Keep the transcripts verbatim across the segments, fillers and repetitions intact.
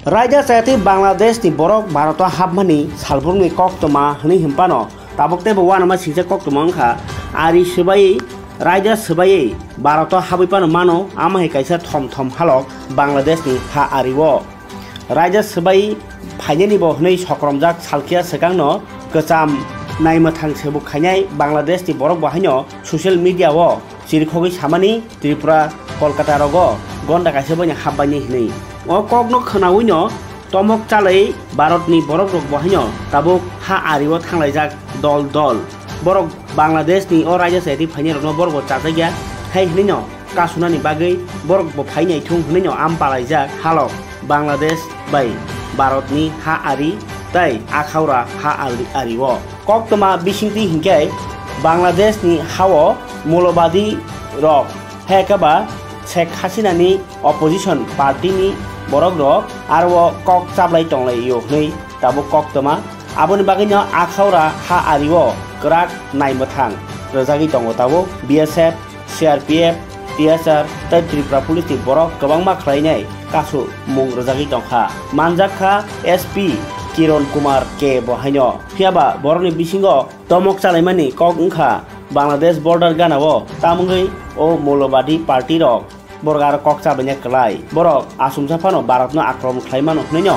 Raida chayatwi Bangladeshni borok Bharoto hapmani salbrumni koktwma hwnwi hwnphano tabuk teibo uanama singcha koktwma wngkha. Ari swbaiwi, raida swbaiwi Bharoto habwi phano mano, ama hai kaisa thom thom halok Bangladeshni ha ario. Raida swbai phainani bo hwnwi sokromjak salkhiya swkangno kwcham naimwthang sebuk khainai Bangladeshni borok bo haino social media o chirikhogwi samani Tripura, Kolkata rogo gonda kaisa boino hapbaini hwnwi. O kokno khwnawino tomok chalwi Bharatni borok rok bo haino tabuk ha ario thanglaijak dol dol. Borok Bangladeshni o raida chayatwi phainai rokno borok bo chajakya hai hwnwino kasunani bagwi borok bo phai naithung hwnwino am palaijak halok Bangladesh bai Bharatni ha ari tei Akhaura ha ari, ario. Koktwma bisingtwi hinkhe Bangladeshni hao Molobadi rok, hai khe ba Sheikh Hasinani opposition party ni borok rok aro kok chablai tonglaio hwnwi tabuk koktwma. Aboni bagwino Akhaura ha ario kwrak naimwthang rwjagwi tongo tabuk B S F, C R P F, T S R tei Tripura Police ni borok kwbangma khlainai kasu mung rwjagwi tongkha. Manjak kha S P Kiron Kumar K bo haino. Phiyaba borokni bisingo tomok chalaimani kok wngkha Bangladesh border ganao tamungwi o Molobadi party rok borok aro kok chabaina kwlai. Borok asumsa phano Bharatno akromon khlai mano hwnwino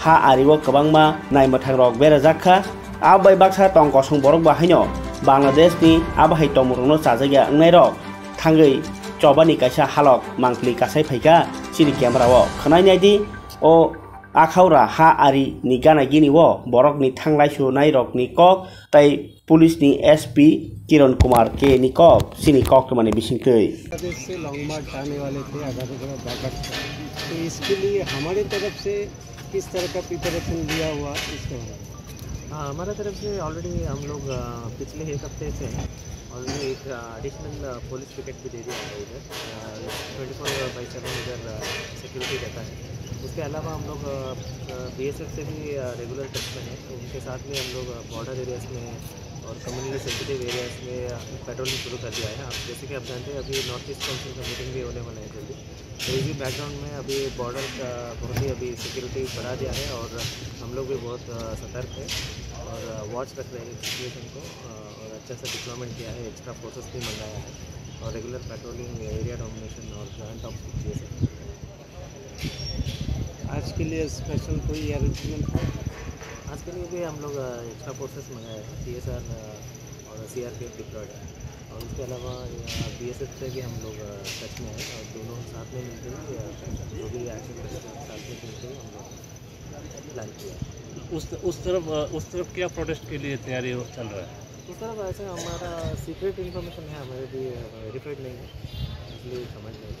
ha ario kwbangma naimwthang rok berajak kha. Abo bai baksa tong kosong borok bo haino Bangladeshni abo hai tongmung rokno chajakya wngnai rok thangwi chobani kaisa halok mangpli kasai phaikha chini camera o. Khwnai naidi o Akhaura ha ari ni gana gini o borok ni thanglai sunai rok ni kok tei police ni S P Kiron Kumar K ni kok chini koktwmani bisingtwi. Bangladesh से लॉन्ग मार्च आने वाले थे, आधा घंटा बैकअप था। तो इसके लिए हमारे तरफ से किस तरह का प्रिपरेशन लिया हुआ, इसके बारे में? हाँ, हमारे तरफ से ऑलरेडी हम लोग, अ, पिछले एक हफ्ते से ऑलरेडी एक, अ, एडिशनल, अ, पुलिस पिकेट भी दे दिया है इधर। अ, ट्वेंटी फ़ोर बाई सेवन इधर, अ, सिक्योरिटी रहता है। उसके अलावा हम लोग, अ, अ, बीएसएफ से भी, अ, रेगुलर टच में हैं। उनके साथ में हम लोग, अ, बॉर्डर एरियाज में और कम्युनिटी सेंसिटिव एरियाज में, अ, पेट्रोलिंग शुरू कर दिया है। आप, जैसे कि आप जानते हैं, अभी नॉर्थ ईस्ट काउंसिल का मीटिंग भी होने वाला है जल्दी। तो इसी बैकग्राउंड में अभी बॉर्डर का बहुत ही अभी सिक्योरिटी बढ़ा दिया है और हम लोग भी बहुत, अ, सतर्क हैं और, अ, वॉच रख रहे हैं सिचुएशन को, अ, और अच्छा सा डिप्लॉयमेंट किया है, एक्स्ट्रा फोर्सेस भी मंगाया है और रेगुलर पेट्रोलिंग, एरिया डोमिनेशन और जॉइंट ऑप्स ये सब। आज के लिए स्पेशल कोई अरेंजमेंट है? आज के लिए भी हम लोग, अ, एक्स्ट्रा फोर्सेस मंगाए हैं, सीएसआर, अ, और सीआरपीएफ डिप्लॉयड है। और उसके अलावा, अ, बीएसएफ से भी हम लोग, अ, टच में हैं और दोनों साथ में मिलकर ही, अ, जो भी एक्शन करते हैं, साथ में मिलकर ही हम लोग प्लान किया है। उस, उस तरफ, अ, उस तरफ क्या प्रोटेस्ट के लिए तैयारी हो, चल रहा है? उस तरफ ऐसे हमारा सीक्रेट इन्फॉर्मेशन है, हमारे भी, अ, वेरीफाइड नहीं है, इसलिए समझ नहीं।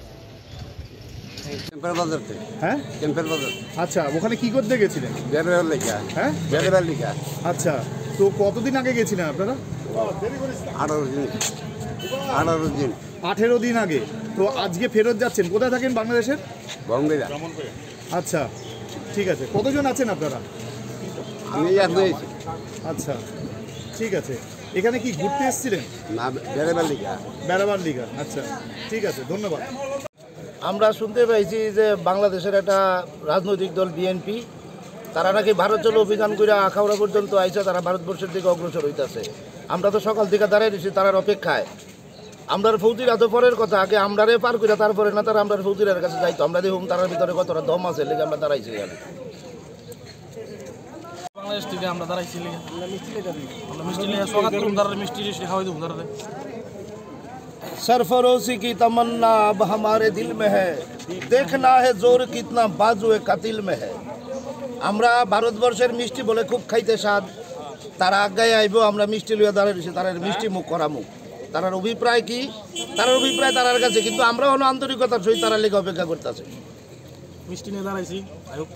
ক্যাম্পের বাজার থেকে। হ্যাঁ? ক্যাম্পের বাজার। আচ্ছা, ওখানে কি করতে গেছিলেন? বেরোবার লেখা। হ্যাঁ? বেরোবার লেখা। আচ্ছা, তো কতদিন আগে গেছিলেন আপনারা? আঠারো দিন। আঠারো দিন। আঠেরো দিন আগে। তো আজকে ফেরত যাচ্ছেন, কোথায় থাকেন বাংলাদেশের? বঙ্গেরা। আচ্ছা, ঠিক আছে। কতজন আছেন আপনারা? আমি এক হয়েছি। আচ্ছা, ঠিক আছে। এখানে কি ঘুরতে এসেছিলেন? না, বেড়াবার লিগা। বেড়াবার লিগা, আচ্ছা, ঠিক আছে, ধন্যবাদ। আমরা শুনতে পাইছি যে বাংলাদেশের একটা রাজনৈতিক দল বিএনপি, তারা নাকি ভারত চলো অভিযান করে আখাউড়া পর্যন্ত আইসা তারা ভারতবর্ষের দিকে অগ্রসর হইতাছে। আমরা তো সকাল থেকে দাঁড়ায় রয়েছি তারার অপেক্ষায়। আমরার ফৌজিরা তো পরের কথা, আগে আমরারে পার করে তারপরে না তারা আমরার ফৌজিরার কাছে যাইতো। আমরা দেখুন তারার ভিতরে কতটা দম আছে, লেগে আমরা দাঁড়াইছি এখানে। বাংলাদেশ থেকে আমরা দাঁড়াইছি লেগে। আমরা মিষ্টি নিয়ে যাবো। আমরা মিষ্টি নিয়ে সকাল করুন, তারা মিষ্টি টিষ্টি খাওয়াই দেবো তারা। सरफरोशी की तमन्ना अब हमारे दिल में है, देखना है जोर कितना बाजुए कातिल में है। আমরা ভারতবর্ষের মিষ্টি বলে খুব খাইতে স্বাদ। তারা আগে আইবো, আমরা মিষ্টি লইয়া দাঁড়ায় রয়েছি, তারা মিষ্টি মুখ করা মুখ। তারার অভিপ্রায় কি? তারার অভিপ্রায় তারার কাছে, কিন্তু আমরা হলো আন্তরিকতার সহিত তারার লেগে অপেক্ষা করতেছি। মিষ্টি নিয়ে দাঁড়াইছি, আই হোপ